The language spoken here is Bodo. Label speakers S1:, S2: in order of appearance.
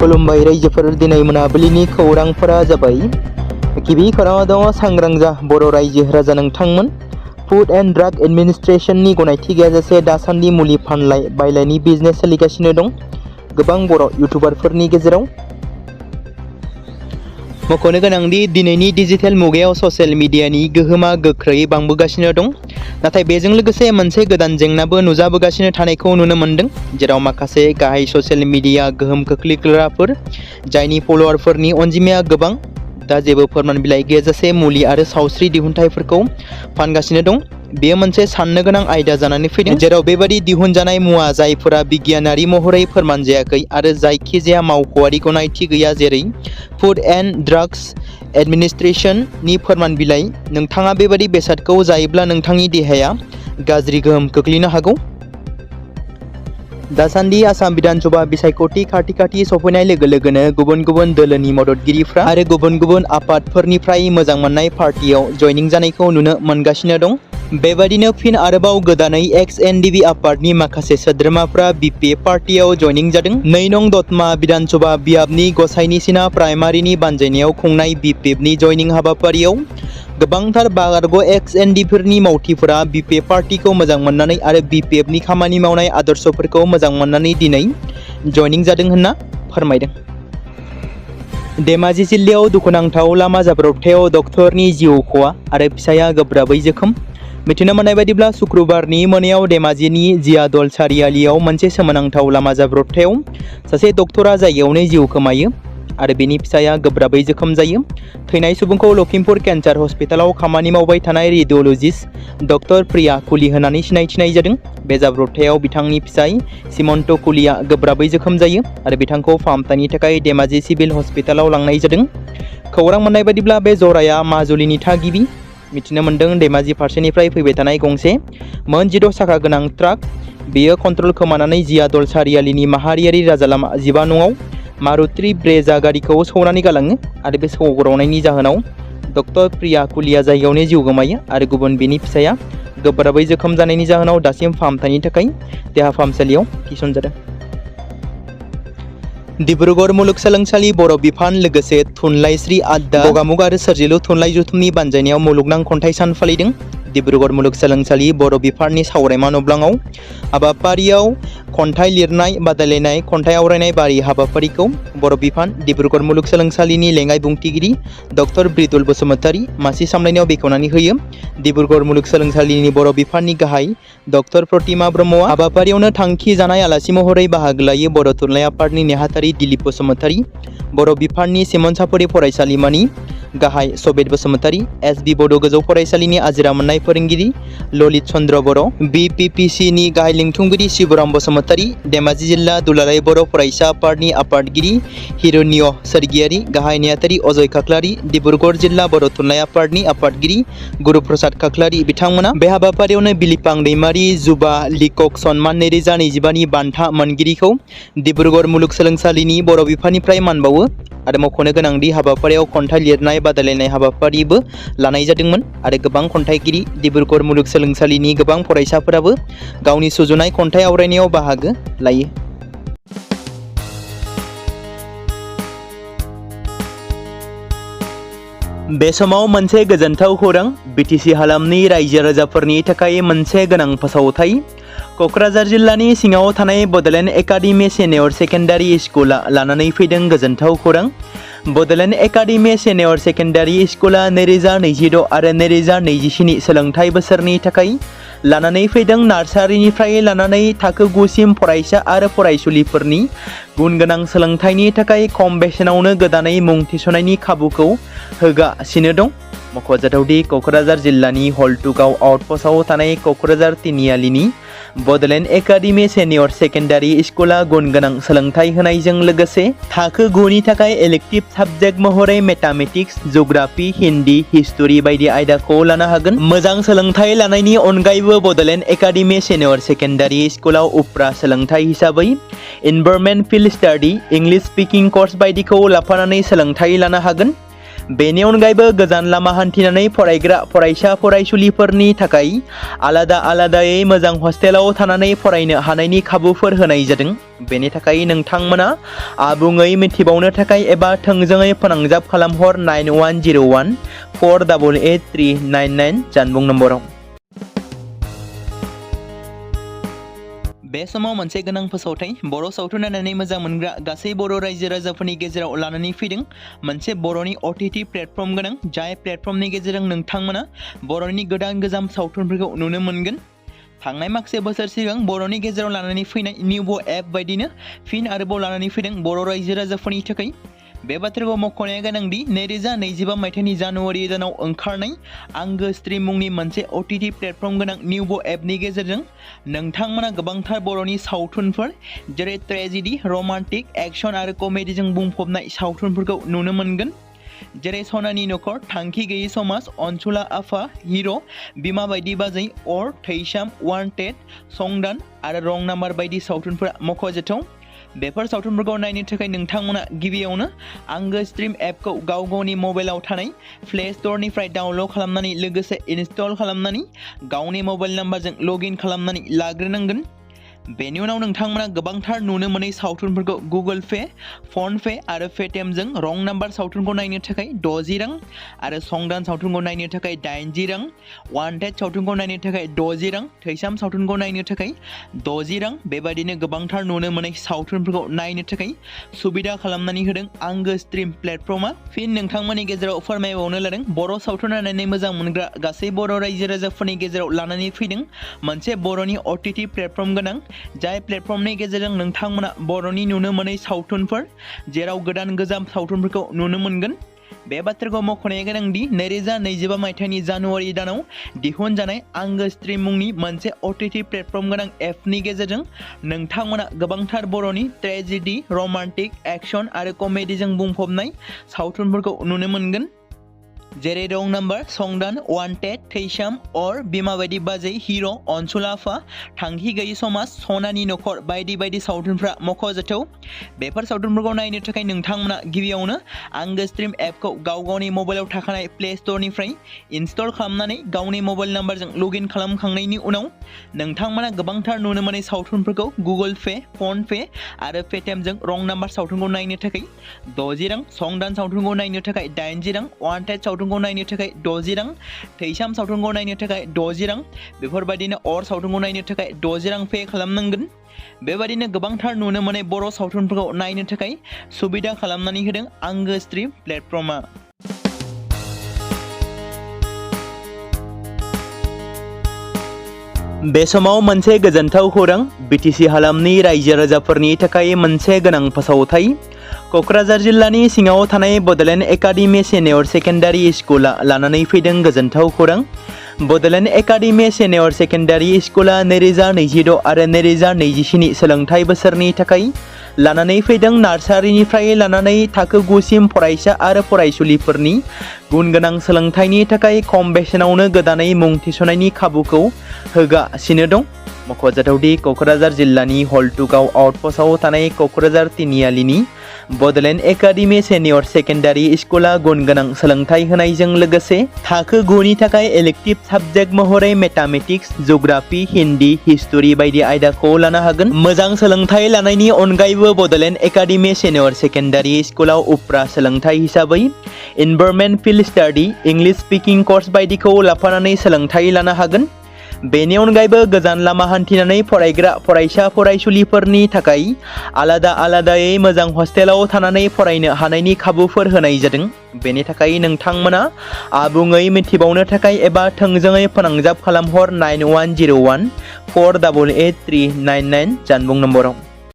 S1: खुलुमबाय रायजोफोर दिनै मोनाबिलिनि खौरांफोरा जाबाय गिबि खौराङाव दङ सांग्रां जा बर' रायजो राजा नोंथांमोन फुड एन्ड ड्राग एडमिनिस्ट्रेशननि गनायथि गैयाजासे दासान्दि मुलि फानलाय बायलायनि बिजनेस सोलिगासिनो दं गोबां बर' इउटिउबारफोरनि गेजेराव मख'नो गोनांदि दिनैनि डिजिटेल मुगायाव ससियेल मिडियानि गोहोमा गोख्रैयै बांबोगासिनो दं नाथाय बेजों लोगोसे मोनसे गोदान जेंनाबो नुजाबोगासिनो थानायखौ नुनो मोन्दों जेराव माखासे गाहाय ससियेल मिडिया गोहोम खोख्लैग्राफोर जायनि फलोवारफोरनि अनजिमाया गोबां दा जेबो फोरमान बिलाइ गैयाजासे मुलि आरो सावस्रि दिहुनथायफोरखौ फानगासिनो दं बेयो मोनसे साननो गोनां आयदा जानानै फैदों जेराव बेबादि दिहुनजानाय मुवा जायफोरा बिगियानारि महरै फोरमान जायाखै आरो जायखिजाया मावख'आरि गनायथि गैया जेरै फुड एन्ड ड्राग्स एडमिनिस्ट्रेशननि फोरमान बिलाइ नोंथाङा बेबादि बेसादखौ जायोब्ला नोंथांनि देहाया गाज्रि गोहोम खोख्लैनो हागौ दासान्दि आसाम विधानसभा बिसायख'थि खाथि सफैनाय लोगो लोगोनो गुबुन गुबुन दोलोनि मददगिरिफ्रा आरो गुबुन गुबुन आफादफोरनिफ्राय मोजां मोननाय पार्टियाव जयनिं जानायखौ नुनो मोनगासिनो दं बेबादिनो फिन आरोबाव गोदानै एक्स-एनडिबि आफादनि माखासे सोद्रोमाफ्रा बिपिएफ पार्टियाव जयनिं जादों 2 नं दतमा विधानसभा बियाबनि गसाइनिसिना प्राइमारिनि बानजायनायाव खुंनाय बिपिएफनि जयनिं हाबाफारियाव गोबांथार बारग' एक्स-एनडिफोरनि मावथिफोरा बिपिएफ पार्टिखौ मोजां मोननानै आरो बिपिएफनि खामानि मावनाय आदर्शफोरखौ मोजां मोननानै दिनै जयनिं जादों होनना फोरमायदों धेमाजि जिल्लायाव दुखुनांथाव लामा जाब्रबथायाव डक्टरनि जिउ खहा आरो फिसाया गोब्राबै जोखोम मिथिनो मोननाय बायदिब्ला शुक्रबारनि मोनायाव धेमाजिनि जियादल सारियालियाव मोनसे सोमोनांथाव लामा जाब्रबथायाव सासे डक्टरा जायगायावनो जिउ खोमायो आरो बेनि फिसाया गोब्राबै जोखोम जायो थैनाय सुबुंखौ लखिमपुर केन्सार हस्पिटालाव खामानि मावबाय थानाय रेडिअलजिस्ट डक्टर प्रिया कुली होननानै सिनायथिनाय जादों बे जाब्रबथायाव बिथांनि फिसाय सिमन्त कुलीया गोब्राबै जोखोम जायो आरो बिथांखौ फाहामथायनि थाखाय धेमाजि सिभिल हस्पिटालाव लांनाय जादों खौरां मोननाय बायदिब्ला बे जराया माजुलिनि थागिबि मिथिनो मोन्दों धेमाजि फारसेनिफ्राय फैबाय थानाय गंसे मोन 10 साखा गोनां ट्राक बेयो कन्ट्रल खोमानानै जियादल सारियालिनि माहारियारि राजा लामा 15 नङाव मारुति ब्रेजा गारिखौ सौनानै गालाङो आरो बे सौग्रावनायनि जाहोनाव डक्टर प्रिया कुलिया जायगायावनो जिउ गोमायो आरो गुबुन बिनि फिसाया गोब्राबै जोखोम जानायनि जाहोनाव दासिम फाहामथायनि थाखाय देहा फाहामसालियाव थिसनजादों डिब्रुगड़ मुलुगसोलोंसालि बर' बिफान लोगोसे थुनलाइस्रि आद्दा गगामुग आरो सोरजिलु थुनलाइ जथुमनि बानजायनायाव मुलुगनां खन्थाइ सान फालिदों डिब्रुगड़ मुलुगसोलोंसालि बर' बिफाननि सावरायमा नब्लाङाव हाबाफारियाव खन्थाइ लिरनाय बादायलायनाय खन्थाइ आवरायनाय बारि हाबाफारिखौ बर' बिफान डिब्रुगड़ मुलुगसोलोंसालिनि लेङाइ बुंथिगिरि डक्टर ब्रिदुल बसुमतारी मासि सामलायनायाव बेखेवनानै होयो डिब्रुगड़ मुलुगसोलोंसालिनि बर' बिफाननि गाहाय डक्टर प्रतिमा ब्रह्मआ हाबाफारियावनो थांखि जानाय आलासि महरै बाहागो लायो बर' थुनलाइ आफादनि नेहाथारि दिलीप बसुमतारी बर' बिफाननि सिमोनसापुरि फरायसालिमानि गाहाय सबित बसुमतारी एसबि बड' गोजौ फरायसालिनि आजिरा मोननाय फोरोंगिरि ललित चन्द्र बर' बिपिपिसिनि गाहाय लिंथुमगिरि शिबराम बसुमतारी धेमाजि जिल्ला दुलाराय बर' फरायसा आफादनि आफादगिरि हिरण्य सोरगियारि गाहाय नेहाथारि अजय खाख्लारि डिब्रुगड़ जिल्ला बर' थुनलाइ आफादनि आफादगिरि गुरुप्रसाद खाख्लारि बिथांमोना बे हाबाफारियावनो बिलिफां दैमारि जुबा लिकक सन्मान 2025नि बान्था मोनगिरिखौ डिब्रुगड़ मुलुगसोलोंसालिनि बर' बिफाननिफ्राय मान बावो आरो मख'नो गोनांदि हाबाफारियाव खन्थाइ लिरनाय बादायलायनाय हाबाफारिबो लानाय जादोंमोन आरो गोबां खन्थाइगिरि डिब्रुगड़ मुलुगसोलोंसालिनि गोबां फरायसाफोराबो गावनि सुजुनाय खन्थाइ आवरायनायाव बाहागो लायो बे समाव मोनसे गोजोनथाव खौरां बिटिसि हालामनि रायजो राजाफोरनि थाखाय मोनसे गोनां फोसावथाय क'क्राझार जिल्लानि सिङाव थानाय बड'लेण्ड एकाडेमि सिनियर सेकेन्डारि स्कुला लानानै फैदों गोजोनथाव खौरां बड'लेण्ड एकाडेमि सिनियर सेकेन्डारि स्कुला 2026 आरो 2027 सोलोंथाइ बोसोरनि थाखाय लानानै फैदों नार्सारिनिफ्राय लानानै थाखो 9 सिम फरायसा आरो फरायसुलिफोरनि गुन गोनां सोलोंथाइनि थाखाय खम बेसेनावनो गोदानै मुं थिसननायनि खाबुखौ होगासिनो दं मख'जाथावदि क'क्राझार जिल्लानि हल्टुगाव आउटपस्टआव थानाय क'क्राझार तिनिआलिनि बड'लेण्ड एकाडेमि सिनियर सेकेन्डारि स्कुला गुन गोनां सोलोंथाइ होनायजों लोगोसे थाखो 9 नि थाखाय इलेक्टिभ साबजेक्ट महरै मेथामेटिक्स जिअ'ग्राफि हिन्दी हिस्टरि बायदि आयदाखौ लानो हागोन मोजां सोलोंथाइ लानायनि अनगायैबो बड'लेण्ड एकाडेमि सिनियर सेकेन्डारि स्कुलाव उफ्रा सोलोंथाइ हिसाबै environment field study English speaking course बायदिखौ लाफानानै सोलोंथाइ लानो हागोन बेनि अनगायैबो गोजान लामा हान्थिनानै फरायग्रा फरायसा फरायसुलिफोरनि थाखाय आलादा आलादायै मोजां हस्टेलाव थानानै फरायनो हानायनि खाबुफोर होनाय जादों। बेनि थाखाय नोंथांमोना आबुङै मिथिबावनो थाखाय एबा थोंजोङै फोनांजाब खालामहर 9101 488399 जानबुं नम्बराव। बे समाव मोनसे गोनां फोसावथाय बर' सावथुन नायनानै मोजां मोनग्रा गासै बर' रायजो राजाफोरनि गेजेराव लानानै फैदों मोनसे बर'नि OTT प्लेटफर्म गोनां, जाय प्लेटफर्मनि गेजेरजों नोंथांमोना बर'नि गोदान गोजाम सावथुनफोरखौ नुनो मोनगोन। थांनाय माखासे बोसोर सिगां बर'नि गेजेराव लानानै फैनाय निउबो एप बायदिनो फिन आरोबाव लानानै फैदों बर' रायजो राजाफोरनि थाखाय। बे बाथ्राखौ मख'नाया गोनांदि 2025 मायथाइनि जानुवारि दानाव ओंखारनाय आंगो स्ट्रिम मुंनि मोनसे OTT प्लेटफर्म गोनां निउबो एपनि गेजेरजों नोंथांमोना गोबांथार बर'नि सावथुनफोर जेरै ट्रेजेडि, रमान्टिक, एक्शन आरो कमेडिजों बुंफबनाय सावथुनफोरखौ नुनो मोनगोन। जेरै सनानि नखर, थांखि गैयै समाज, अनसुला आफा, हिर', बिमा बायदि बाजै, अर, थैसाम, वान्टेड, संदान आरो रं नाम्बार बायदि सावथुनफोरा मख'जाथाव। बेफोर सावथुनफोरखौ नायनो थाखाय नोंथांमोना गिबियावनो आंगो स्ट्रिम एपखौ गावनि मबाइलाव थानाय प्ले स्ट'रनिफ्राय डाउनल'ड खालामनानै लोगोसे इनस्टल खालामनानै गावनि मबाइल नाम्बारजों लगइन खालामनानै लाग्रोनांगोन। बेनि उनाव नोंथांमोना गोबांथार नुनो मोनै सावथुनफोरखौ गुगोल पे, फन पे आरो पेटिएमजों रं नाम्बार सावथुनखौ नायनो थाखाय 60 रां आरो संदान सावथुनखौ नायनो थाखाय 80 रां, वान्टेड सावथुनखौ नायनो थाखाय 60 रां, थैसाम सावथुनखौ नायनो थाखाय 60 रां बेबायदिनो गोबांथार नुनो मोनै सावथुनफोरखौ नायनो थाखाय सुबिदा खालामनानै होदों आंगो स्ट्रिम प्लेटफर्मा। फिन नोंथांमोननि गेजेराव फोरमायबावनो लादों बर' सावथुन नायनानै मोजां मोनग्रा गासै बर' रायजो राजाफोरनि गेजेराव लानानै फैदों मोनसे बर'नि OTT प्लेटफर्म गोनां, जाय प्लेटफर्मनि गेजेरजों नोंथांमोना बर'नि नुनो मोनै सावथुनफोर जेराव गोदान गोजाम सावथुनफोरखौ नुनो मोनगोन। बे बाथ्राखौ मख'नाया गोनांदि 2025 मायथाइनि जानुवारि दानाव दिहुनजानाय आंगो स्ट्रिम मुंनि मोनसे OTT प्लेटफर्म गोनां एपनि गेजेरजों नोंथांमोना गोबांथार बर'नि ट्रेजेडि, रमान्टिक, एक्शन आरो कमेडिजों बुंफबनाय सावथुनफोरखौ नुनो मोनगोन। जेरै रं नाम्बार, संदान, वान्टेड, थैसाम, अर, बिमा बायदि बाजै, हिर', अनसुला आफा, थांखि गैयै समाज, सनानि नखर बायदि बायदि सावथुनफ्रा मख'जाथाव। बेफोर सावथुनफोरखौ नायनो थाखाय नोंथांमोना गिबियावनो आंगो स्ट्रिम एपखौ गावनि मबाइलाव थाखानाय प्ले स्ट'रनिफ्राय इनस्टल खालामनानै गावनि मबाइल नाम्बारजों लगइन खालामखांनायनि उनाव नोंथांमोना गोबांथार नुनो मोनै सावथुनफोरखौ गुगोल पे, फन पे आरो पेटिएमजों रं नाम्बार सावथुनखौ नायनो थाखाय 60 रां, संदान सावथुनखौ नायनो थाखाय 80 रां, वान्टेड सावथुनखौ नायनो थाखाय 60 रां, थैसाम सावथुनखौ नायनो थाखाय 60 रां बेफोरबायदिनो अर सावथुनखौ नायनो थाखाय 60 रां पे खालामनांगोन। बेबायदिनो गोबांथार नुनो मोनै बर' सावथुनफोरखौ नायनो थाखाय सुबिदा खालामनानै होदों आंगो स्ट्रिम प्लेटफर्मा। बे समाव मोनसे गोजोनथाव खौरां BTC हालामनि रायजो राजाफोरनि थाखाय मोनसे गोनां फोसावथाय। क'क्राझार जिल्लानि सिङाव थानाय बड'लेण्ड एकाडेमि सिनियर सेकेन्डारि स्कुला लानानै फैदों गोजोनथाव खौरां। बड'लेण्ड एकाडेमि सिनियर सेकेन्डारि स्कुला 2026 आरो 2027 सोलोंथाइ बोसोरनि थाखाय लानानै फैदों नार्सारिनिफ्राय लानानै थाखो 9 सिम फरायसा आरो फरायसुलिफोरनि गुन गोनां सोलोंथाइनि थाखाय खम बेसेनावनो गोदानै मुं थिसननायनि खाबुखौ होगासिनो दं। मख'जाथावदि क'क्राझार जिल्लानि हल्टुगाव आउटपस्टआव थानाय क'क्राझार तिनिआलिनि बड'लेण्ड एकाडेमि सिनियर सेकेन्डारि स्कुला गुन गोनां सोलोंथाइ होनायजों लोगोसे थाखो 9 नि थाखाय इलेक्टिभ साबजेक्ट महरै मेथामेटिक्स, जिअ'ग्राफि, हिन्दी, हिस्टरि बायदि आयदाखौ लानो हागोन। मोजां सोलोंथाइ लानायनि अनगायैबो बड'लेण्ड एकाडेमि सिनियर सेकेन्डारि स्कुलाव उफ्रा सोलोंथाइ हिसाबै environment field study, English speaking course बायदिखौ लाफानानै सोलोंथाइ लानो हागोन। बेनि अनगायैबो गोजान लामा हान्थिनानै फरायग्रा फरायसा फरायसुलिफोरनि थाखाय आलादायै मोजां हस्टेलाव थानानै फरायनो हानायनि खाबुफोर होनाय जादों। बेनि थाखाय नोंथांमोना आबुङै मिथिबावनो थाखाय एबा थोंजोङै फोनांजाब खालामहर 9101 488399 जानबुं नम्बराव।